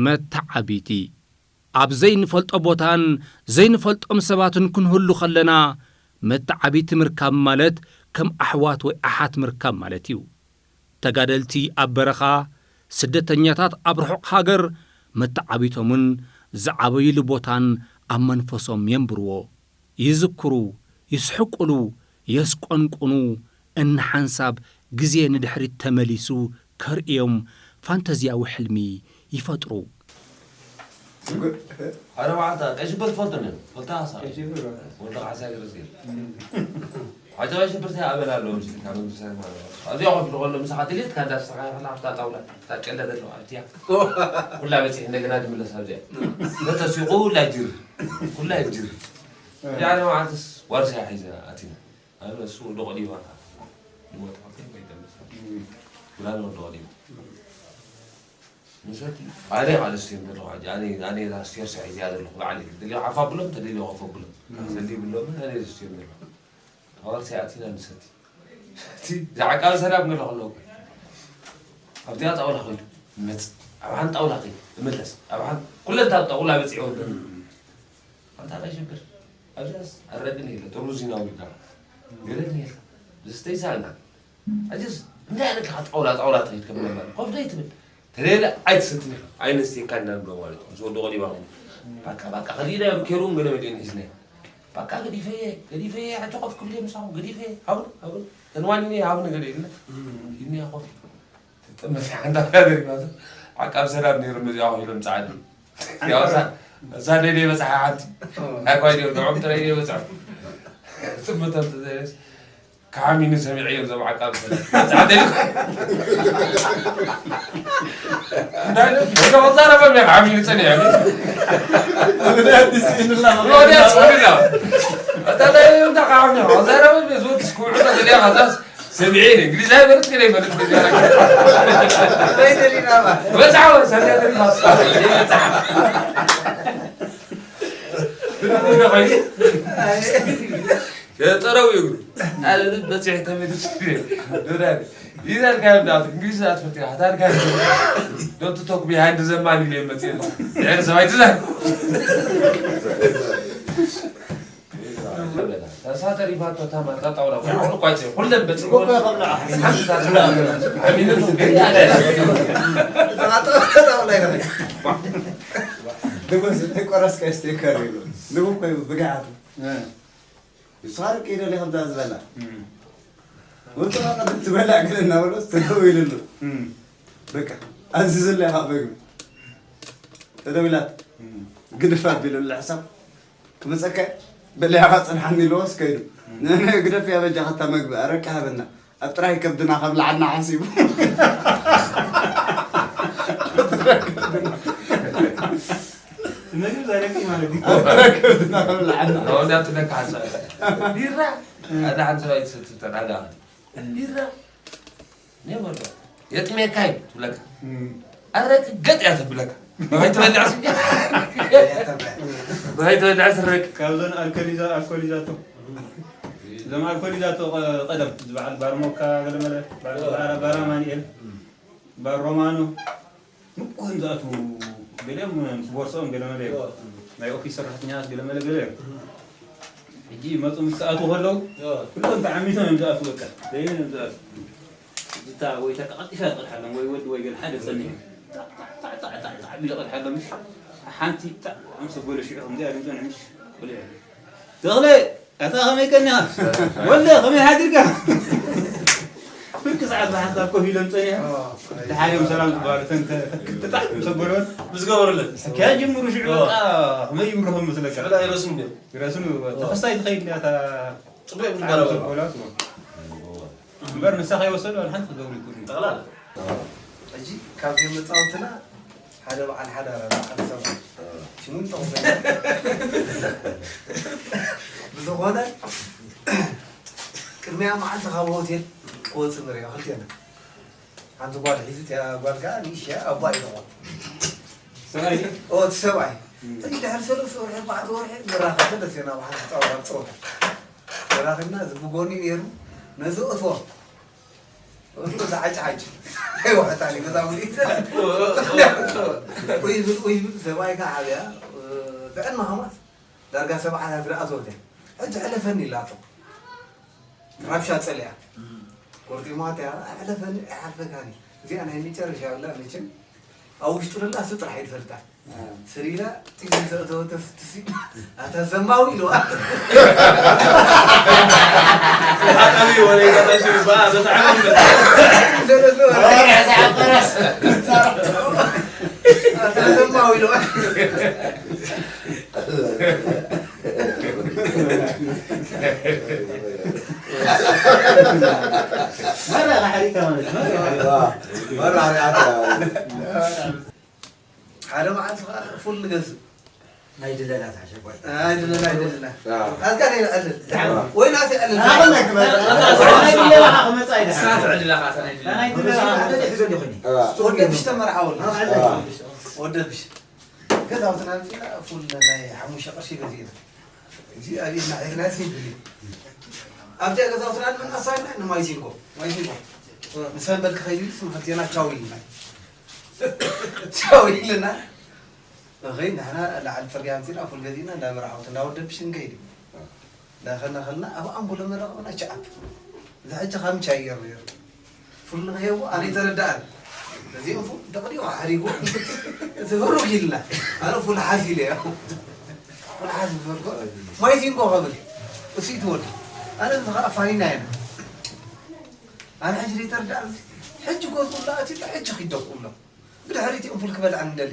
መተዓቢቲ። ኣብ ዘይንፈልጦ ቦታን ዘይንፈልጦም ሰባትን ክንህሉ ከለና፣ መተዓቢቲ ምርካብ ማለት ከም ኣሕዋት ወይ ኣሓት ምርካብ ማለት እዩ። ተጋደልቲ ኣብ በረኻ፣ ስደተኛታት ኣብ ርሑቕ ሃገር፣ መተዓቢቶምን ዝዓበይሉ ቦታን ኣብ መንፈሶም የንብርዎ። ይዝክሩ፣ ይስሕቁሉ፣ የስቆንቁኑ፣ እንሓንሳብ ግዜ ንድሕሪት ተመሊሱ ከርእዮም ፋንተዝያዊ ሕልሚ ይፈጥሩ። ኣረ መዓልታ ቀይ ሽብር ትፈልጦ ነ ፈልታ ሓሳ ወልደ ካሕሳ ገረዝገር ሓጂ ቀይ ሽብር እንታይ ኣበል ኣለዎ ምስልካ መንግስታዊ ማለት ኣዚኣ ኮፍ ኢሉ ከሎ ምሳኻ ድሌት ካንዳ ስተኻኸላ ኣብታ ጣውላ እታ ጨለ ዘለዋ ኣብቲያ ኩላ በፂሕ እንደገና ድምለስ ኣብዚኣ ተተሲቑ ኩላ ይጅር ኩላ ይጅር ያለ መዓልትስ ዋርሳ ሒዘ ኣቲና ኣነ እሱ ወደ ቆዲባ ንሞት ሓፍተይ ወይ ደምሳ ጉዳን ወደ ቆዲባ ንሰቲ ኣነ ኣነስትዮ ዘለኹ ሕጂ ኣነ ኣነ ስቴር ሳይ እዚኣ ዘለኹ ባዕለይ ተደልዮ ሓፍ ኣብሎም ተደልዮ ኮፍ ኣብሎም ዘድሊ ይብሎም ኣነ ኣነስትዮ ዘለኹ ኣዋርሳ ኣቲና ንሰቲ እቲ ዝዓቃቢ ሰላም ገለ ከለኹ ኣብዚኣ ጣውላ ኮይኑ መጽ ኣብ ሓንቲ ጣውላ ከይድ እምለስ ኣብ ሓንቲ ኩለን እታ ጣውላ በጺዖ ኣንታ ቀይ ሽብር ኣብዚኣስ ኣረግን የለ ጥርሙዝ ኢና ውሪድና ገለን የለ ዝስተይ ሳልና ሕጅስ እንታይ ዓይነት ኢኻ ጣውላ ጣውላ ትኸይድ ከም ነበር ኮፍ ደይ ትብል ተለየለ ኣይትሰትን ኢኻ ኣይነስተየካ እንዳንብሎ ማለት እዩ ምስ ወዲ ቆሊባ ኮይኑ ባቃ ባቃ ከዲዳ እዮም ኬሩን ገለ መሊኦን ሒዝናዮ ባቃ ገዲፈየ ገዲፈየ ሕጂ ኮፍ ክብል እየ ምሳኹም ገዲፈየ ሃቡኒ ሃቡኒ ተንዋኒነ ሃቡኒ ገለ ኢልና ሂድናዮ ኮፍ ትጥመት ሓንዳ ደሪባቶ ዓቃብ ሰላም ነይሩ ነዚኣ ኮይኖም ጻዕዲ ያው እዛ እዛ ደይ ደይ በጽሓ ሓንቲ ናይ ኳይ ደይ ደዖም ጥራይ ደይ በጽሑ ትጥመቶም ተዘይስ ከዓሚኒ ሰሚዐ እዮም ዞም ዓቃብ ሰላም ጻዕዲ እንታይ ነው ወዛረበ ከዓሚኒ ጸኒዐ ወዲያ ጽሑላ እታ እንታይ ነው ከዓሚኒ ወዛረበ ዝወድስ ክውዕሎ ዘዲያ ካዛስ ሰሚዐ ኢለ እንግሊዝ ኣይበለት ግን ኣይበለት በዝዓ ሰሪያ ተሪፋ ጠረው ይብሉ በፂሕ ተመልስ ይዛልካ እንግሊዝ ኣትፈት ሓታልካ don't talk behind the man ኢለ መፅእ ድሕሪ ሰብኣይ ትዛል ተሳተር ይፋቶ ታማ ጣጣውላ ኩሉ ቋጭ ኩለን በጽ ቆረስካ ስቴከር ይብሉ ንቡ እኮ ብግዓቱ ንስኻ ደቂ ኢለ ከምዛ ዝበላ ወጥራ ቀደም ትበላዕ ገለ እናበሎ ተደው ኢልሉ በቃ ኣዚ ዝለ ካብ በግቢ ተደው ኢላት ግድፍ ኣቢሉ ለሕሳብ ክመፀካ በሊዕኻ ፅንሓኒ ኢልዎስ ከይዱ ንእነ ግደፍ እያ በጃኻ እታ መግቢ ኣረቂ ሃበና ኣብ ጥራይ ከብድና ከብልዓና ሓሲቡ ምግብ ዘረቂ ማለት እዩ። ኣብ ጥራይ ከብድና ከብልዓና ወዲያ ትነካ ሓሳብ ቢራ ኣዳ ሓንቲ ሰብኣይ ትሰቲ ተናዳ ቢራ የጥሜካ እዩ ትብለካ ኣረቂ ገጥ እያ ተብለካ ብኸይ ትበልዕ ስጋ ብኸይ ትበልዕ ስረቅ ካብዞን ኣልኮሊዛ ኣልኮሊዛቶ እዞም ኣልኮሊዛቶ ቀደም ዝበዓል ባርሞካ ገለመለ ባር ኣማኒኤል ባር ሮማኖ ምኩን ዝኣትዉ ገሊኦም ምስ ቦርሶኦም ገለመለ እዮም ናይ ኦፊስ ሰራሕተኛታት ገለመለ ገለ እዮም ሕጂ መፁ ምስ ዝኣትዉ ከለዉ ኩሎም ተዓሚቶም እዮም ዝኣትዉ በቃ ደይኖም እዮም ዝኣትዉ እታ ወይ እታ ቀልጢፋ ትቐድሓሎም ወይ ወዲ ወይ ገለ ሓደ ፀኒሑ ጣዕጣዕጣዕጣዕ ቢለ ቀድሓሎም ሓንቲ ጣዕ ምስ በለ ሽዑ ከምዚኣ ድምፆ ንዕምሽ ቆሊዑ ተኽለ ኣታ ከመይ ቀኒኻ ወለ ከመይ ሓዲርካ ብርቂ ሰዓት ብሓንሳብ ኮፍ ኢሎም ፀኒሖም ድሓር እዮም ሰላም ዝበሃሉ ተን ክልተ ጣዕ ምስ በልወን ምስ ገበሩለን ከያ ጅምሩ ሽዑ በቃ ከመይ ይብርኹም መስለካ ሽዑ ኣይረስኑ ድዮም ይረስኑ ተኸስታይ ትኸይድ እያ እታ ፅቡቅ እዮም ዝባረሩ እምበር ንሳ ከይወሰዱ ኣልሓንቲ ክገብሩ ይክእሉ ጠቕላላ ሕጂ ካብዚኦም መፃወትና ሓደ በዓል ሓዳር በዓል ሰባ ሽሙን ጠቕሰ ብዝኾነ ቅድሚያ መዓልቲ ካብ ሆቴል ክወፅ ንሪኦ ክልቴና ሓንቲ ጓል ሒዙ እቲያ ጓል ከዓ ንእሽያ ኣባ ኢለዋ ሰብኣይ ኦ እቲ ሰብኣይ እዚ ድሕሪ ሰለስተ ወርሒ ኣርባዕተ ወርሒ ንራኸብ ተደሴና ብሓንቲ ፃውራ ፀወታ ተራኺብና እዚ ብጎኒ ነይሩ ነዚ እትዎ እዛ ዓጭ ዓጭ ኣይወሐጣኒ ገዛ ሙሉ ኡይ ብል ኡይ ብል ሰብኣይ ከዓ ዓብያ ጥዕና ሃማት ዳርጋ ሰብዓታት ርኣቶ ወደ ሕጂ ሕለፈኒ ኢላቶ ራብሻ ፀሊያ ቆርጢማትያ ሕለፈኒ ኣይሓልፈካኒ እዚኣ ናይ መጨረሻ ብላ መቸም ኣብ ውሽጡ ለላ እሱ ጥራሕ ይፈልጣ ስሪላ ጢዚ ዘእተወ ተፍትሲ ኣታ ዘማዊ ኢልዋ ሓቃቢ ወለ ይቀጠሽ ይባ በጣዕሚ ኣታ ዘማዊ ኢልዋ መራ ራሕሪካ ማለት ነው። መራርያታ ሓደ መዓልቲ ከዓ ፉል ንገዝእ ናይ ድለላት ሓሸጓይ ኣይደለና ኣይደለና ኣዝጋ ናይ ዕልል ወይ ናቲ ዕልል ናይ ድለላ ክመፃ ኣይደ ሳት ዕድላ ካታ ናይ ድላ ናይ ድለላ ሓደ ሒዞ ዲኹኒ ወደ ብሽ ተመርዓወልና ወደ ብሽ ገዛውትና ምፅና ፉል ናይ ሓሙሽተ ቅርሺ ገዚእና እዚ ኣብና ሒዝና ሲብል ኣብዚኣ ገዛውትና ንምንኣሳና ንማይሲንጎ ማይሲንጎ ንሰንበል ክኸይድ ስምሕትና ቻው ኢልና ቻው ኢልና እኸይ ንሕና ላዕሊ ፅርግያ ኣምፂና ፉል ገዚእና እንዳ መርዓውቲ እንዳ ወደብሽ ንከይድ እዩ እንዳኸና ከልና ኣብ ኣምቡለ መረቕብና ቻኣት እዚ ሕጂ ካምቻ ይገርም ነይሩ ፉል ንኸየዎ ኣነ ይተረዳኣን እዚኦም ፉል ደቕዲቑ ሓሪጉ እዚ ህሩግ ኢልና ኣነ ፉል ሓዝ ኢለ እዮ ፉል ሓዝ ዝፈልጎ ማይ ዚንጎ ከብል እሱ ይትወድ ኣነ እዚ ከዓ ፋኒና ኢና ኣነ ሕጂ ዘይተረዳኣን ሕጂ ጎዝኡላ እቲ ሕጂ ኪደኩ እብሎ ብድሕሪት እዮም ፉል ክበልዓ ንደሊ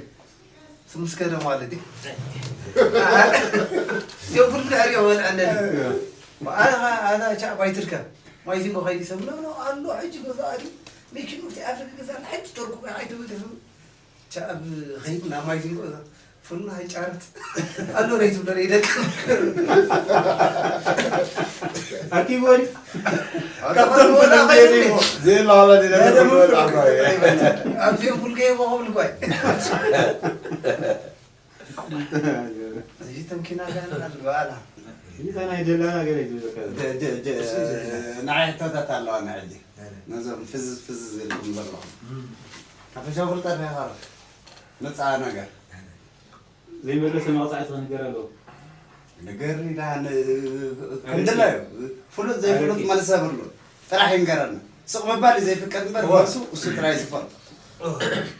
ስምስከደ ማለት እዩ እዮም ፉል ብድሕሪ እዮም በልዓ ንደሊ ኣነ ኣዛ ቻ ባይትርከብ ማይዚንጎ ከይዲ ሰብ ነው ነው ኣሎ ሕጂ ገዛ ኣዲ ሚኪኑ እቲ ኣፍሪካ ገዛ ሕጂ ተርኩ ኣይተበገሱ ቻ ኣብ ኸይድ ናብ ማይዚንጎ ገዛ ፉልና ይጫረት ኣሎ ረይ ትብሎ ረይ ደቅ ኣኪቦሪ ካብቶም ወላ ኸይድ ዘይለዋለ ዲለበልበል ኣብዚ ፉል ገይቦ ኸብል ጓይ እዚ ተንኪና ጋር በዓላ እንታይ ናይ ደላና ገለ እዩ ዝብለካ ንዓይ ሕቶታት ኣለዋ ንሕጂ ነዞም ፍዝዝ ፍዝዝ ኢልኩም ዘለኹም ሓፈሻዊ ፍልጠት ናይ ካልእ መፅኣ ነገር ዘይመለሰ መቕፃዕቲ ክንገር ኣለዎ ንገሪ ዳን ከምድላ እዩ ፍሉጥ ዘይፍሉጥ መልሰ ብሉ ጥራሕ ይንገረና ስቕ ምባል እዩ ዘይፍቀድ እምበር መልሱ እሱ ጥራይ ዝፈልጦ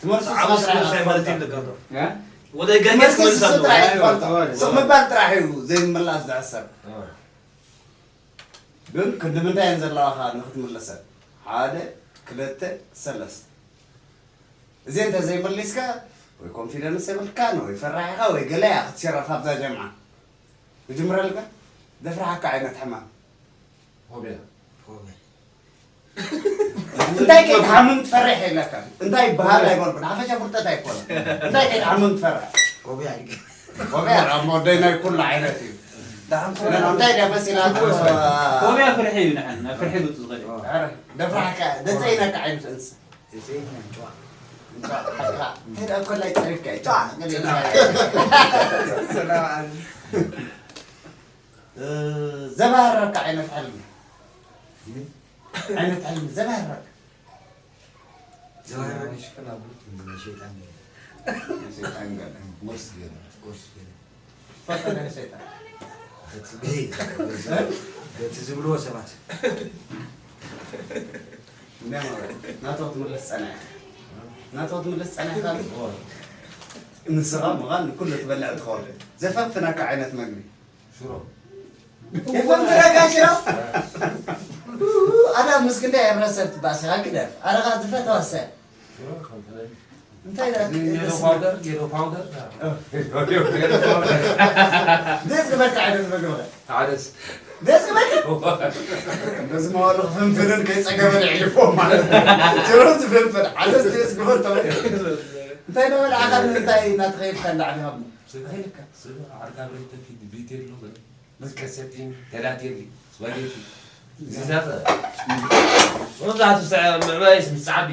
ትመልሱ ስቕ ጥራይ ይፈልጦ ወደ ገነት መልሱ እሱ መልሳሉ ጥራይ ይፈልጦ ስቕ ምባል ጥራሕ እዩ ዘይምላስ ዝሕሰብ ግን ክንዲ ምንታይ እየን ዘለዋ ከዓ ንክትምልሰን ሓደ ክልተ ሰለስተ እዚ እንተዘይመሊስካ ወይ ኮንፊደንስ የብልካን ወይ ፈራሒኻ ወይ ገለ እያ ክትሽረፍ ኣብዛ ጀምዓ ክጅምረልካ ዘፍርሓካ ዓይነት ሕማም ፎብያ እንታይ ከይትሓምም ትፈርሕ የለካ እንታይ ይበሃል ኣይበልኩን ሓፈሻ ፍልጠት ኣይኮነ እንታይ ከይትሓምም ትፈርሕ ፎብያ ራሞ ወደይ ናይ ኩሉ ዓይነት እዩ እንታይ ድያ መሲላ ፎብያ ፍርሒ እዩ ንዓን ናብ ፍርሒ ገፁ ዝኸደ ደፍራሕካ ደፀይነካ ዓይነት እንስሳ ዘባህረካ ዓይነት ሕልሚ ዓይነት ሕልሚ ዘባህረካ ዘባህረኒ ሽፈን ኣብ ሸይጣን ሰይጣን ገለ ጎስ ገለ ጎስ ገለ ፈተነ ሰይጣን በቲ ዝብልዎ ሰባት ናቶ ትምለስ ፀናሕ ናቶ ትምለስ ፀናሕ ንስኻ ምዃን ንኩሉ ትበልዕ ትኸውን ዘፈንፍነካ ዓይነት መግቢ ሽሮ የፈንፍነካ ሽሮ ኣዳ ምስ ክንደይ ሕብረተሰብ ትባእሲኻ ግደፍ ኣረኻ ዝፈተዋ ሰብ ሽሮ ከምፈለኒ እንታይ ጌዶ ፓውደር ጌዶ ፓውደር ደስ ዝበልካ ዓይነት መግቢ ሓደስ ደስ ዝበልካ እንደዚ መዋሉ ክፍንፍንን ከይፀገበን የሕልፎ ማለት ሽሮ ዝፍንፍን ሓደስ ደስ ዝበልካ እንታይ ነበለ ኣኻል እንታይ እናተኸይድካ እንዳዕቢ ሃብሞ ስጋ ይልካ ስጋ ዓርካ ብረይተፊ ቢቴሎ መዝቀሰቲ ተላቴሊ ስፓጌቲ ዝዛፈ መብዛሕቱ ምዕባይስ ምስ ፃዕቢ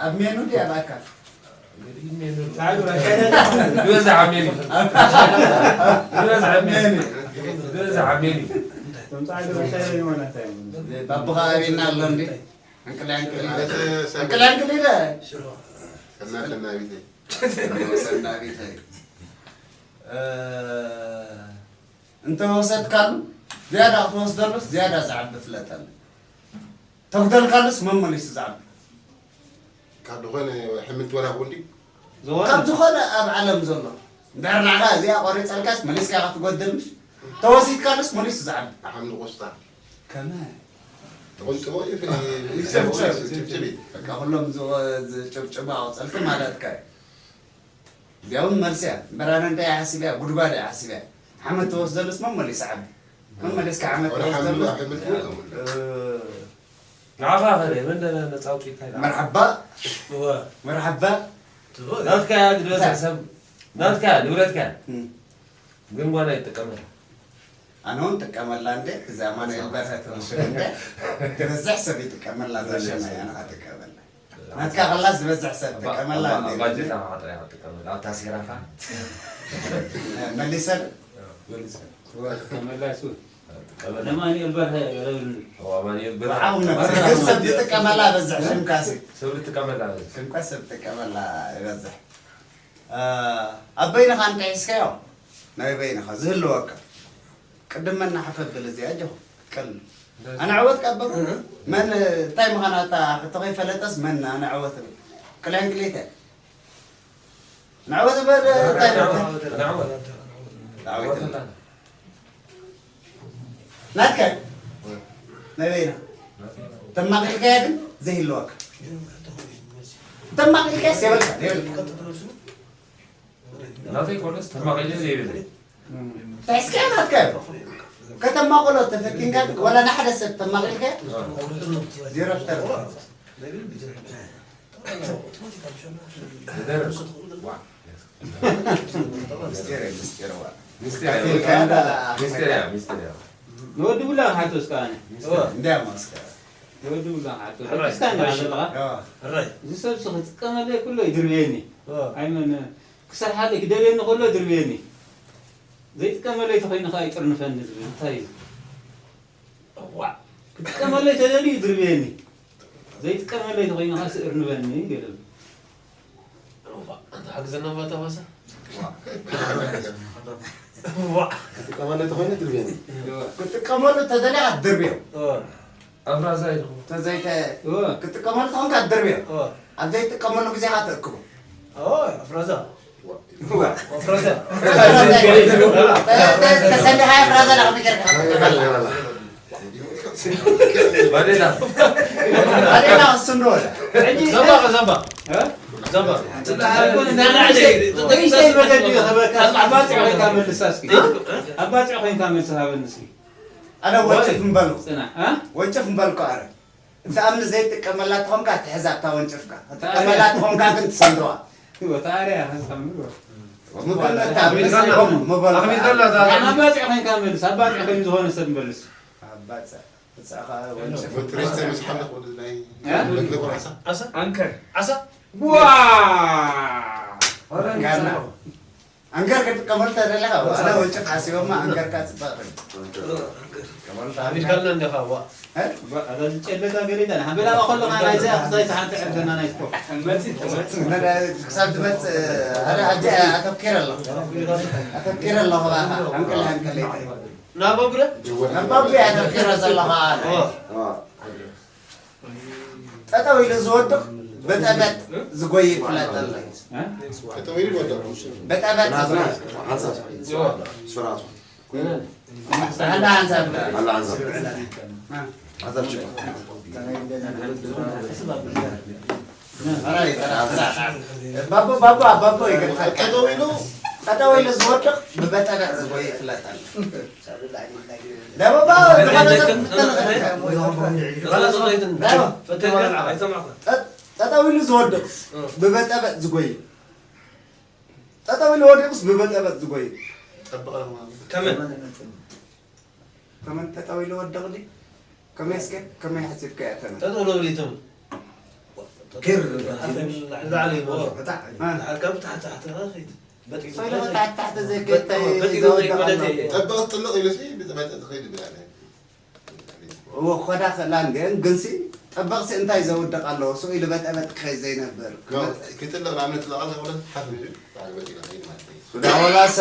ኣብ ሜኑ ድያ ኣብ ኣካል ዝበዝሕ ሜኑ ዝበዝሕ ሜኑ ዝበዝሕ ሜኑ ባብኻ ኣበና ኣሎ እንዲ እንቅልያ እንቅልያ እንቅልያ እንቅልያ ሰናቢተይ። ሰናቢተይ። እ፣ እንተወሰድካሉ ዝያዳ ክትወስደሉስ ዝያዳ ዝዓቢ ፍለጠሉ። ተጉደልካሉስ መመሊሱ ዝዓቢ። ካብ ዝኾነ ሕምልቲ ወላ ክወልድ እዩ። ዝኾነ ካብ ዝኾነ ኣብ ዓለም ዘሎ። እንድሕር ንዓኻ እዚኣ ቆሪጸልካስ መሊስካ ኢኻ ትጎድል ምሽ? ተወሲድካሉስ መሊሱ ዝዓቢ። ሓምሊ ቆስጣ። ከመይ? ተቆንጥቦ እዩ፣ ይሰብሰብ፣ ይሰብሰብ፣ ይጭብጭብ እዩ። በቃ ኩሎም ዝወ-፣ ዝጭብጭቡ ኣቑጸልቲ ማለትካ እዩ። እዚኣ እውን መልሲ እያ። እምበር ኣነ እንታይ እየ ሓሲበያ? ጉድጓድ እየ ሓሲበያ። ሓመድ ተወስደሉስ መመሊሱ ዓቢ። መመሊስካ ሓመድ ወላ ሓምሊ ተወስደሉስ? ሓምሊ ትወስድ። እ፣ ንዓኻ ኸደ፣ መን ደለ ነጻ ኣውጺእካ ኢልካ? መርሓባ። እወ። መርሓባ። ትቦ። ናትካ እያ፣ ዝበዝሕ እንታይ? ሰብ ናትካ እያ፣ ንብረትካ እያ። እም። ግን ጓና ይጥቀመላ። ኣነ እውን ጥቀመላ እንዴ፣ እዛ ኣማኑኤል በርሀ ትመስል እንዴ፣ ዝበዝሕ ሰብ ይጥቀመላ፣ እዛ ሸና እያ፣ ንዓ ጥቀመላ። ናትካ ከላ ዝበዝሕ ሰብ ጥቀመላ እንዴ። ባጀት ኣማዕጥራ እያ ትጥቀመላ፣ ኣብታ ሴራፋ። መሊሰን? መሊሰን። ጥቀመላ እሱ። ጥቀመላ። ነማኑኤል በርሀ ይብልኒ። ኦ፣ ኣማኑኤል በርሀ። ብዓው ነበር። ግን ሰብ ዝጥቀመላ በዝሕ ሽምካሲ። ሰብ ዝጥቀመላ በዝሕ። ሽምካ ሰብ ዝጥቀመላ ይበዝሕ። እ፣ ኣብ በይንኻ እንተ ሒዝካዮ፣ ናይ በይንኻ ዝህልወካ። ቅድም መን ንሓፈ ብል እዚኣ ኣጆኹም፣ ክትቀልል። ኣነ ዕወት ካብ በሉ፣ መን፣ እንታይ ምዃና እታ ሕቶ ከይፈለጠስ መን ኣነ ዕወት ብል። ቅልያን ቅሌተ። ንዕወት በል፣ እንታይ ዳዊት። ዳዊት። ናትካ? ናይ በይና። ተማቒልካያ ግን ዘይህልወካ። ተማቒልካያስ የብልካ፣ የብልካ። ናተይ ኮነስ ተማቒለ ዘይብለይ። ተሕስካያ ናትካ እዩ። ከተማቕሎ ተፈቲንካ ግን፣ ወላ ንሓደ ሰብ ተማቒልካያ? ዜሮ ተርፍ። ዝደርስ። ዋ። ምስጢር እዩ፣ ምስጢር፣ ዋ። ምስጢር እዩ። ከፊልካ እንዳ ሚስጥር እያ፣ ሚስጥር እያ። ንወዲ ቡላ ክሓቶ እስከ ኣነ። እንዲያ ማስከ። ንወዲ ቡላ ክሓቶ። ሕራይ፣ እስካ እንዳ ሕራይ። ዘለኻ። ሕራይ። እዚ ሰብ ሲ ክጥቀመለይ ኩሎ ይድርብየኒ። ኦ። ኣይመን ክሰርሓለይ ክደልየኒ ከሎ ይድርብየኒ። ዘይጥቀመለይ ተኾይኑ ከኣ ይጥርንፈኒ ዝብል እንታይ እዩ? እዋእ። ክጥቀመለይ ተደልዩ ይድርብየኒ። ዘይጥቀመለይ ተኾይኑ ከኣ ስእርንበኒ ገለ። እዋእ፣ ኣንታ ሓግዘና እባ እታ ባሳ። እዋእ። እዋእ። ክጥቀመለይ ተኾይኑ ይድርብየኒ። እዋእ። ክትጥቀመሉ ተደልያ ክትድርብዮ። እዋእ። ኣፍራዛ ኢልኩም። ተዘይተ-፣ እወ። ክትጥቀመሉ ተኾንካ ትድርብዮ። እወ። ኣብ ዘይትጥቀመሉ ግዜ ኸዓ ትእክቦ። እወ፣ ኣፍራዛ። እወ። ኣፍራዛ። ተ-፣ ተ-፣ ተሰሊኻ ኣፍራዛ ዳኣ ከመይ ጌርካ? ባዴላ። ባዴላ እሱ እንዶ ወላ። ሕጂ ዘንባ፣ ዘንባ። እ? ዘንባ። ኣይኮነ፣ ንእሽተይ፣ ንእሽተይ መገዲ ይህበካ። ኣብ ባጽዕ ኮይንካ መልሳ እስኪ። እ? ኣብ ባጽዕ ኮይንካ መልሲ ሃበኒ እስኪ። ኣነ ወንጭፍ ምበልኩ። ጽናሕ፣ እ? ወንጭፍ ምበልኩ ኣረ። እዛ እምኒ ዘይትጥቀመላ ተኾንካ ትሕዛ እታ ወንጭፍካ። ትጥቀመላ ተኾንካ ግን ትሰንድዋ። እወ፣ ታዲያ፣ ሓንሳብ ንግበር። ምበልኩ፣ ኣኽቢድካና። ምበልኩ። ኣኽቢድካና፣ እዛ ኣብ ባጽዕ ኮይንካ መልስ፣ ኣብ ባጽዕ ኮይኑ ዝኾነ ሰብ መልስ። ኣብ ባጽዕ፣ ብጻኻ ወንጭፍ። ወንጭፍ ምስ ሓለኹ ወደ ናይ እ? መግለቢ ዓሳ። ዓሳ? ኣንከር። ዓሳ? ዋ! ጋና። ኣንከር ክትጥቀመሉ ተደለኻ፣ ኣነ ወንጭፍ ሓሲቦማ፣ ኣንከርካ ጽባቕ። ኣንከር። ኣቢልካልና እንዲኻ፣ ዋ። እ? ዋ፣ ኣዛ ዝጨለታ ገሪታ፣ ንሓበላ ከለኻ ናይ እዚኣ ክሳይ ተሓንተ ዕርደና ናይ ስፖርት። መጺ፣ መጺ። ክሳብ ትመጽእ፣ ኣረ፣ ኣጀ-፣ ኣተኪረ ኣለኹ። ኣተኪረ ኣለኹ፣ ባኻ። ሃንቀል፣ ሃንቀል፣ ኢታይ። ናባብረ? ናባብረ ኣተኪረ ዘለኻ። ዋ። ጠጠው ኢሉ ዝወድቕ ብጠበጥ ዝጎይ ይፍለጠለይ። ጠጠው ኢሉ ይወድቕ። ብጠበጥ ዝጎይ። ሓንሳብ። ስርዓቱ። ኣላ ሓንሳብ። ኣላ ሓንሳብ። ሓንሳብ ሽኮር። ባቦ፣ ባቦ፣ ባቦ ይገድፋል። ጠጠው ኢሉ፣ ጠጠው ኢሉ ዝወድቕ ብበጠበጥ ዝጎይ ይፍለጠለይ። ጠ-፣ ጠጠው ኢሉ ዝወድቕ ብበጠበጥ ዝጎይ። ጠጠው ኢሉ ወዲቑስ ብበጠበጥ ዝጎይ። ከመን? ከመን ጠጠው ኢሉ ወደቕ ድዩ? ከመይ እስከ? ከመይ ሓሲብካያ ተመን? ጠጠው ኢሉ ወዲቑ ተመን። ግር። ንላዕሊ ይበል። አ። ካብ ታሕቲ ታሕቲ ከይድ። በጢ-፣ ሰው ኢሉ ታሕቲ ታሕቲ ዘይከይድ በጢ-፣ በጢ-፣ ዘወድቕ ማለት ኣሎ። እዩ። ጠበቕ ጥልቕ ኢሉ ሲ ብጠበጥ ትኸይድ ይብል ኣለ። እወ፣ ክኸዳ ከላ እንድየን፣ ግንሲ ጠበቕሲ እንታይ ዘውድቕ ኣለዎ? ስቕ ኢሉ በጠበጥ ክኸይድ ዘይነብር። ክጥለቕ ንኣብነት ጥለቓ እንታይ ክብሎ? ሓፍ ኢሉ ባዕሉ በጢሉ ከይድ ማለት እዩ። ሱዳ ወላሰ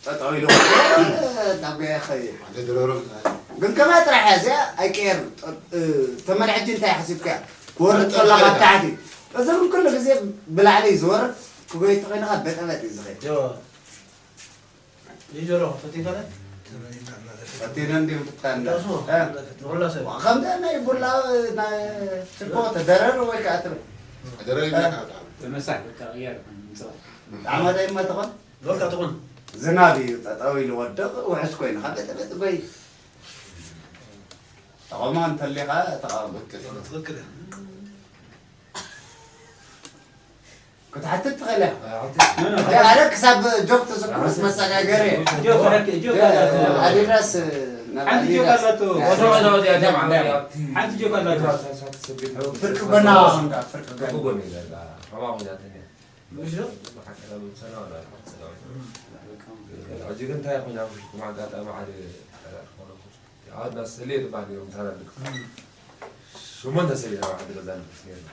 ጠጠው ኢሉ ናብ ገያ ይኸይድ። ሓደ ድረሮም ግን ከማይ ጥራሕ እያ እዚኣ ኣይቀየርን። ተመን ሕጂ እንታይ ሓሲብካ ክወርድ ከሎ ካብ ታሕቲ እዚ እውን ኩሉ ግዜ ብላዕሊ እዩ ዝወርድ። ክጎይ ተኾይንካ በጠበጥ እዩ ዝኸይድ። ጆ ይጀሮ ፈቲካለ ፈቲነ እንዲሁም ፍታን ዳሱ ንኹላ ሰብ ከምዚ ናይ ቡላ ናይ ሽኮ ተደረር ወይ ከዓ ትብል ደረር ይብለካ ብጣዕሚ ተመሳይ ጣዕማ ዳይማ ተኾን ዶካ ትኹን ዝናብ እዩ ጠጠው ኢሉ ወድቕ ውሕጅ ኮይኑ ካብ በጠበጥ ጎይ ተቐማ እንተሊኻ ተቓወም ትኽክል ክትሓትት ትኽእል እያ። ኣረ ክሳብ ጆክ ተዘክሮስ መሰጋገሪ ኣዲዳስ ናብ ሓንቲ ጆክ ኣዲዳስ ኣላቶ። ወደ ወደ ወደ ጀምዓ ሓንቲ ጆክ ኣላቶ። ፍርቂ ጎና እንዳ ፍርቂ ጎና ጎጎን ይዘርጋ ከማኹም ያተኛ ምሽ ዶ ብሓቀዳ ምሰና ወላ ሓሰና ሕጂ ግን እንታይ ኮይና ብሽኩም ኣጋጣሚ ሓደ ኣድና ሰሌ ትባል እዮም ታላልቅ ሽሞንተ ሰሌ ናብ ሓደ ገዛ ንክስ ነርና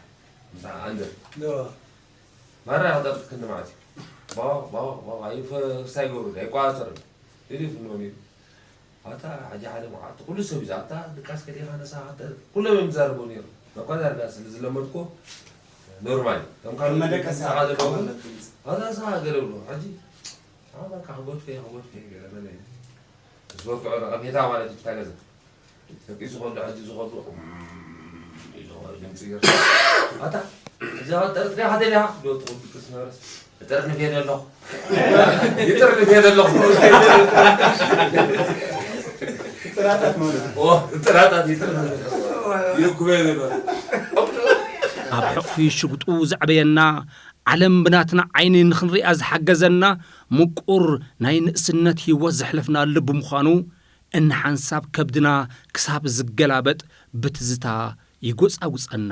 ምሳ ኣንድር ዶ ማራ ክጠርጥክኒ ማለት እዩ ባባ ባባ ባባ ይፈርሳ ይገብሩ ኣይቋፀርን ይሪፍ ንሆን እዩ ኣታ ሓጂ ሓደ መዓልቲ ኩሉ ሰብ እዩ ኣታ ድቃስ ከዲኻ ነሳ ኣታ ኩሎም እዮም ዝዛረቡ ነይሩ በኳ ዳርጋ ስለ ዝለመድኮ ኖርማል እዩ ከም ካልእ መደቀሲ ንስኻ ዘለኹ ኣታ ንስኻ ገለ ብሎ ሕጂ ኣታ ክጎድፈ ክጎድፈ ገለ መለ ስፖርት ቀረቐ ቤታ ማለት እዩ ታገዘ ደቂ ዝኸዱ ሕጂ ዝኸዱ ድምፂ ገር ኣታ እዛ ጠርጥሪያ ሓደ ሊያ ዶ ትኸዱ ቅስ ነበረስ እጥርንፍ የለ ኣለኹ ይጥርንፍ የለ ኣለኹ ጥራታት ማለት ጥራጣት ይጥርንፍ ይኩበ የለ ኣብ ሕቕፊ ሽጉጡ ዘዕበየና ዓለም ብናትና ዓይኒ ንኽንሪኣ ዝሓገዘና ምቁር ናይ ንእስነት ህይወት ዘሕለፍናሉ ብምዃኑ እንሓንሳብ ከብድና ክሳብ ዝገላበጥ ብትዝታ ይጎጻጉጸና።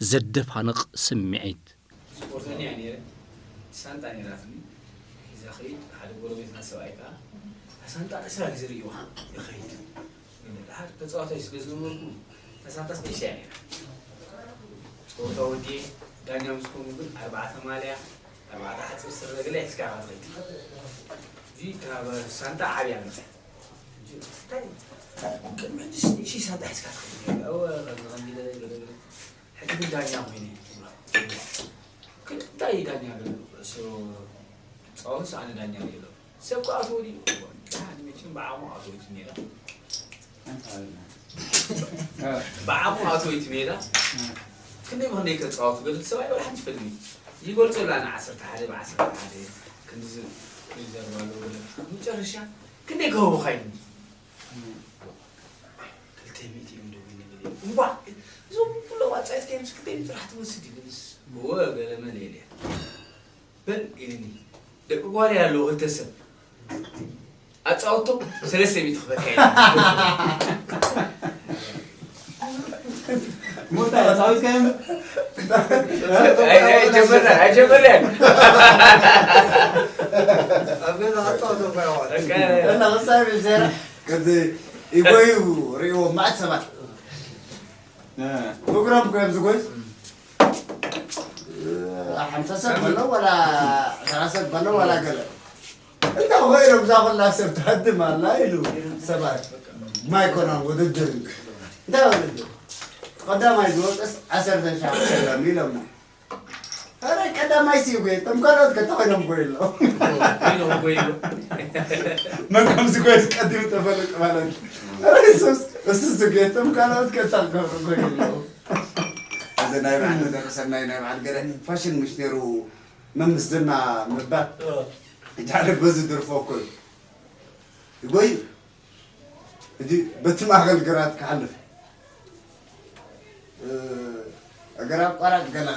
ዘደፋንቕ ስምዒት። ስፖርተኛ እየ ነይረ። ሳንጣ ነይራትኒ። ሒዘ ኸይድ ሓደ ጎረቤትና ሰብኣይ ከዓ ሳንጣ ዕስራ ግዜ ርእይዋ ይኸይድ። ሓደ ተፃዋታይ ስለ ዝነበርኩ ሳንጣ ስጠይሻ እያ ነይራ። ፀወታ ወዲየ ዳኛ ምስ ኮኑ ግን ኣርባዕተ ማልያ ኣርባዕተ ሓፂር ስረ ገለ ሒዝካ ኢኻ ትኸይድ። እዚ ካብ ሳንጣ ዓብያ መፅያ። ቅድሚ ሕጂ ስንሺ ሳንጣ ሒዝካ ትኸይድ ነይሩ። ከምዚ ከምዚ ኢለ ገለ ገለ ሕጂ ግን ዳኛ ኮይነ ትብሎ። ግን እንታይ እዩ ዳኛ ግን ኩዕሶ ፃወት ኣነ ዳኛ ሪኦ ኣለኹ። ሰብ ክኣትዎ ድዩ? ደሓን መቸም ብዓቕሙ ኣትወይቲ ሜዳ። ብዓቕሙ ኣትወይቲ ሜዳ። ክንደይ ብክንደይ ከፃወቱ ገለ ሰብኣይ ወላ ሓንቲ ፈልሚ ይገልፀሉ ኣነ ዓሰርተ ሓደ ብዓሰርተ ሓደ ክንዲ ዝዘርባ ኣለዎ ገለ መጨረሻ ክንደይ ክህቡኻ ኢሉኒ። ክልተ ሚእቲ እዮም ደው ይብል እምባ እዞም ኩሎም ኣጻየት ከይምስ ክልተ ሚእቲ ጥራሕ ትወስድ ይብልስ እወ ገለ መለ ኢለ በል ኢልኒ ደቂ ጓል ኣለዎ ክልተ ሰብ ኣጻወቶም ሰለስተ ሚእቲ ክበካ ሙታ ጻዊት ከይም ኣይጀመርና ኣይጀመርና ኣብ ገዛ ኣጻወቶም ባይዋል እና ክሳብ ዜራ ከምዚ ይጎዩ ርእይዎ ማዕት ሰባት እግሮም ኮዮም ዝጎዩ ሓምሳ ሰብ በሎ ወላ ዕስራ ሰብ በሎ ወላ ገለ እንተ ኮይኖም እዛ ኩላ ሰብ ትሃድም ኣላ ኢሉ ሰባት ማይኮናን ውድድር እንታይ ውድድር ቀዳማይ ዝወፅስ ዓሰርተ ሻዕ ሰለም ኢሎሞ ኧረ ቀዳማይ ሲጉ እቶም ካልኦት ከተኾይኖም ጎይሎ ኮይኖም ጎይሎ መን ከምዚ ጎይስ ቀዲሙ ተፈልጥ ማለት ሱስ እሱ ዝጌቶም ካልኦት ከታ ገብሩ ጎይሎ እዚ ናይ ባዕል መደረሰናይ ናይ ባዕል ገለ ፋሽን ምሽ ነይሩ መምስ ዝና ምባል እጃለ በዚ ድርፎ እኮ እዩ ይጎይ ሕጂ በቲ ማእኸል ግራት ክሓልፍ እገር ኣቋራጭ ገለ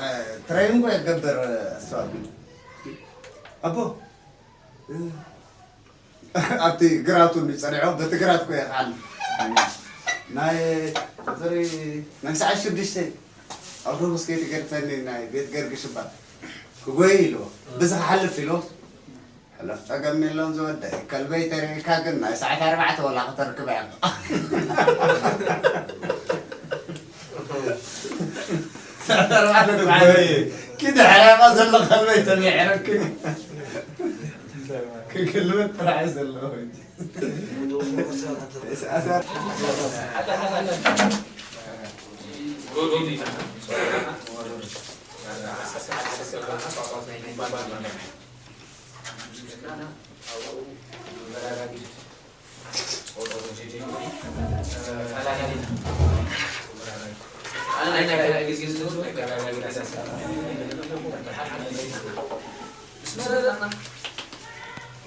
ትሬኒንግ የገብር እሷ ኣቦ ኣብቲ ግራቱ ጸኒዖ በቲ ግራት ኮ ክሓልፍ ናይ ቁፅሪ ናይ ሰዓት ሽዱሽተ ኣውቶቡስ ከይትገድፈኒ ናይ ቤት ገርግሽ እባ ክጎይ ኢልዎ ብዚ ክሓልፍ ኢልዎ ሕለፍ ጸገም የለውን ዝወደይ ከልበይ ተሪእካ ግን ናይ ሰዓት ኣርባዕተ ወላ ከተርክባ ኢኻ ሰፈር ማለት ማለት እዩ። ክድሕረማ ዘሎ ከልበይ ተሚዕረክን። ክግልብጥ ጥራሕ እዩ ዘለዎ።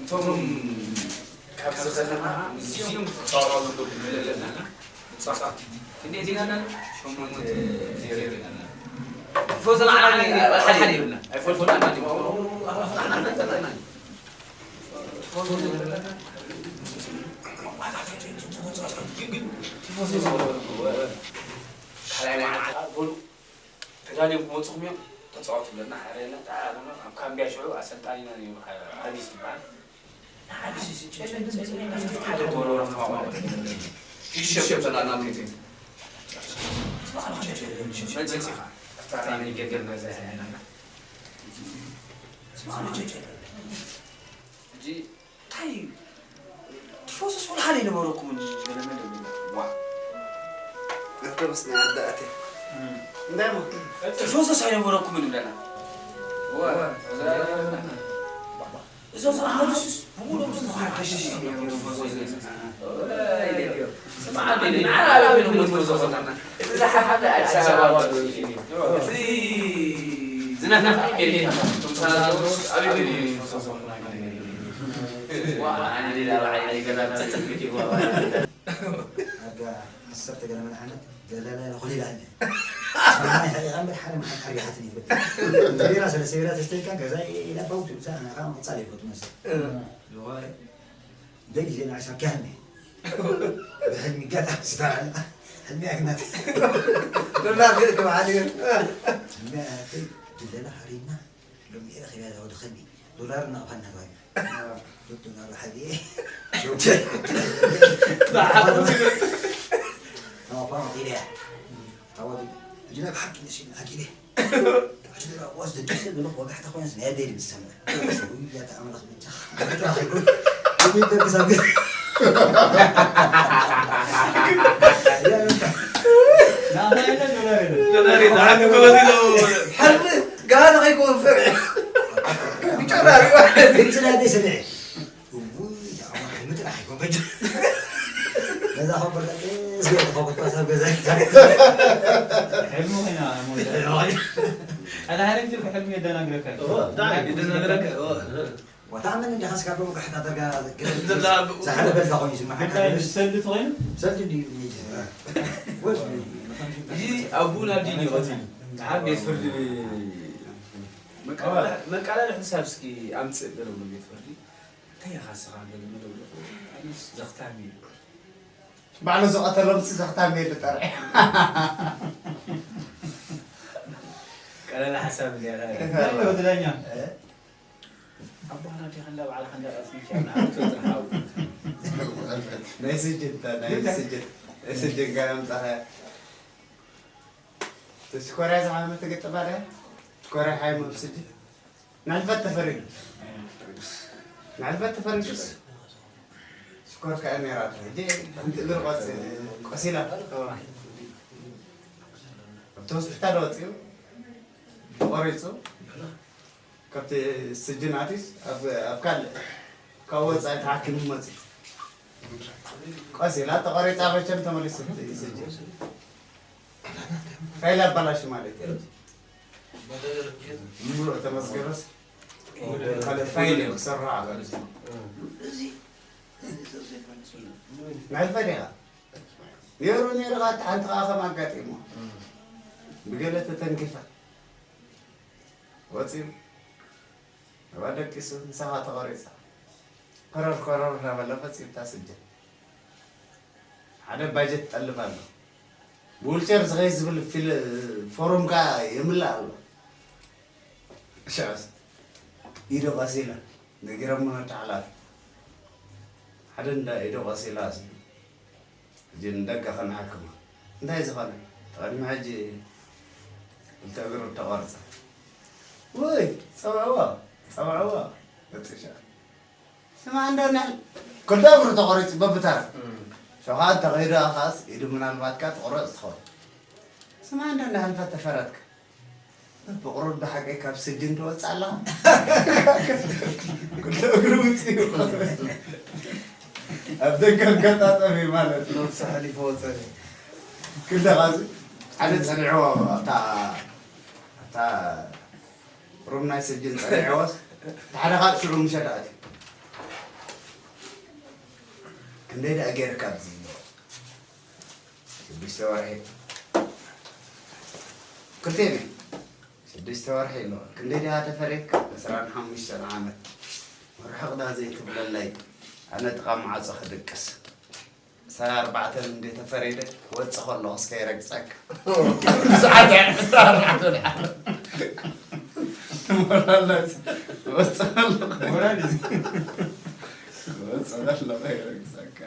እቶም ካብዚ ከለና ምስዚኦም ክጻወቱ ኣለዎም ንብል ኣለና። ንጻወት። ክንደይ ዜና ኣለና? ሸሞንተ ዜሮ ኣለና። ቲፎዞ ንዓና ኣይፈልጡና። ኣይፈልጡና። ካልኣይ መዓልቲ በሉ ተዳልዮም ክመፁኹም እዮም። ተፃወቱ ብለና ሓደ ኢልና ጣ-፣ ኣብ ካምቢያ ሽዑ ኣሰልጣኒና እዩ፣ ኣዲስ ዝበሃል። ሓደ ጎረሮ ተማማሩ። ይሸብ ዘላና ቤት። መፅኻ። ሕጂ እንታይ እዩ? ቲፎዞስ ወላ ሓደ ኣይነበረኩምን። ገለ መለ ገለ። ዋ። ኣውቶቡስ ናይ ኣደ ኣትያ። እንታይ እሞ? ቲፎዞስ ኣይነበረኩምን እንደና። ዋ። እዞም ሰሓብስ ብሙሉኦም ዝሓሽሽ እዮም። ስምዓ፣ ንዓና ኣበይ ኮይኖም ዝመፁ ዘለና? እቲ ዝሓሓለ ኣዲስ ኣበባ ዘሎ እዩ። እቲ ዝናፍቕ የለን። እቶም ሳላዛሮስ ኣበይ ኮይኖም ይመፁ? ዋ፣ ኣነ ሌላ በዓል ገዛ ተዘግጅ ይዋ። ኣጋ ዓሰርተ ገለ መድሓነት ገለለ ኩሊላ እንደ። ሰማይ ሓሪቓ መድሓነ መሓን ሓሪቓትኒ ትብል። ሰቢራ ስለ ሰቢራ ተስተይካ ገዛ ኢላ ባውቱ፣ እዛ ኣነ ከዓ ምቕጻል ይፈቱ መስል። ዝዋይ ደይ ዜና ዓሳ ካህኒ። ብሕልሚ ጋጣ ዝተባለ። ሕልሚ ኣግናት። ብራር ገለ ተባለ። ሕልሚ ኣተይ ድለና ሓሪና። ሎሚ ረኺበያ ወዲ ኸልቢ ዶላር እናቕፋ እናባቢ። ዶላር ሓቢኤ። ናባባ ኢለያ። ታዋዲ እጅና ብሓቂ ነሲሉ ሓቂ ኢለ። ሕጂ ደላ ዋስ ደዲሰ ብልኽ ወጋሕታ ኮይነስ ናይ ኣደይ ድምፅ ሰምዕ። ውይ፣ ያታ ኣምላኽ ብቻ። ከመይ ደርግስ ኣብ ገ- ናባይነ ዶላር የለን። ዶላር የለን። ሓቂ ከመይ ኢሉ? ሕልሚ ጋር ከይኮን ፈሪሕ። ብጨራሪ ማለት እዩ። ድምፂ ናይ ኣደይ ሰሚዐ። እውይ፣ ኣምላኽ፣ ምጥራሕ ኣይኮን በጃ። ነዛ ኸበርታ ቀስ ገለ ተኸበርታ ሰብ ገዛ። ሕልሚ ኮይና ሞይታ። ሕልሚ ኮይና። ኣነ ሓደ ግዜ ብሕልሚ የደናግረካ እዩ። እዎ፣ ብጣዕሚ የደናግረካ፣ እዎ። ወታ ምን እንዲኻ ስጋብ ብኡ ጋሕታ ደርጋ ገለ እንድላ ብኡ ዝሓለፈ ዝኸውን ይስምዓካ። እንታይ ሰልዲ ተኾይኑ? ሰልዲ እንዲዩ፣ ወስ እዚ ኣቡና ዲን እዩ ቀቲሉ። ደሓር ቤት ፍርዲ መቃላለሒ ሕሳብ እስኪ ኣምፅእ ገለ ብሎ ቤት ፍርዲ። እንታይ ኢኻ ስኻ ገለ መደብ ኣለኹ? ኣነስ ዘኽታም እዩ። ባዕሉ ዝቐተሎም ሲ ዘኽታም እዩ ዝጠርዕ። ቀለል ሓሳብ እንዲያ። እንታይ ኣለዎ እቲ ዳኛ? እ? ኣቦና ዲኻ እንዳ ባዕልኻ እንዳ ቀስምካ ንዓመት ወጥርሓው። ናይ ስጅን፣ ናይ ስጅን፣ ናይ ስጅን ጋር ኣምጻኸ። እቲ ኮርያ ዝሓመመ ትግጥም ኣለ። ኮርያ ሓይሙ ስጅን። ንሕልፈት ተፈሪዱ። ንሕልፈት ተፈሪዱ። ስኮር ከኣ ነይራቶ። ሕጂ ሓንቲ እግሪ ቆስ-፣ ቆሲላ። ኣብቲ ሆስፒታል ወፂኡ። ተቆሪፁ። ካብቲ ስጅን ኣትዩስ ኣብ፣ ኣብ ካልእ ካብ ወፃኢ ተሓኪሙ መፂኡ። ቆሲላ ተቆሪፃ መቸም ተመሊሱ እቲ ስጅን። ፋይል ኣባላሽ ማለት እዩ። ምሩዕ ተመስገነስ ካልእ ፋይል እዩ ክሰርሖ ኣባል። ናይ ፋይል ኢኻ። ነይሩ ነይሩ ኸዓ ሓንቲ ኸዓ ከም ኣጋጢሞ ብገለ ተተንኪፋ ወፂኡ። እባ ደቂሱ ንሳ ኸዓ ተቖሪፃ። ኮረር ኮረር እናበለ ፈፂምታ ስጀን። ሓደ ባጀት ይጠልብ ኣሎ። ብዊልቸር ዝኸይድ ዝብል ፊል-፣ ፎርም ከኣ የምላእ ኣሎ። ሽዑስ ኢዱ ቀሲላ ነጊሮሞ ነቲ ሓላፊ። ሓደ እንዳ ኢዱ ቀሲላ ኣስሉ። ሕጂ ንደገ ከነሓክሞ። እንታይ ዝኾነ? እታ ቅድሚ ሕጂ ክልተ እግሩ ተቖርጸ። ውይ፣ ጸውዕዎ፣ ጸውዕዎ። በጥሻ። ስማ፣ እንዶ ንሕን ክልተ እግሩ ተቖሪጹ በብተራ። እም። ሸውኻ እንተኸይዱ ኣኻስ ኢዱ ምናልባት ካብ ትቑረጽ ትኸውን። ስማ፣ እንዶ ንሕን ፈተፈረትካ። ብቑሩብ ብሓቂ ካብ ስጅን ትወጽእ ኣለኻ? ክልተ እግሩ ውጽኡ። ኣብ ደገ ኣጋጣጠሚ ማለት እዩ። ነብሱ ሓሊፉ ወጸ። ክልተ ቃዚ ሓደ ጸኒዕዎ ኣብታ፣ ኣብታ ሩም ናይ ስጅን ጸኒዕዎስ፣ እቲ ሓደ ኻብ ሽዑ ምሸት ኣትዩ። ክንደይ ደኣ ገይርካ ኣብዚ? ሽዱሽተ ወርሒ። ክልቴን እየ። ሽዱሽተ ወርሒ ኣሎ። ክንደይ ደኣ ተፈሪድካ? ዕስራን ሓሙሽተን ዓመት። ርሕቕ ደኣ ዘይትብለለይ። ኣነ ጥቓ ማዕጾ ክድቅስ። ዕስራን ኣርባዕተን እንደ ተፈሪደ፣ ክወጽእ ከለኹስ ከይረግጸካ። ብሰዓት ዕስራን ኣርባዕተን ዓመት። ትሞራላይዝ። ክወጽእ ከለኹ። ሞራል እዩ። ክወጽእ ከለኹ ከይረግጸካ።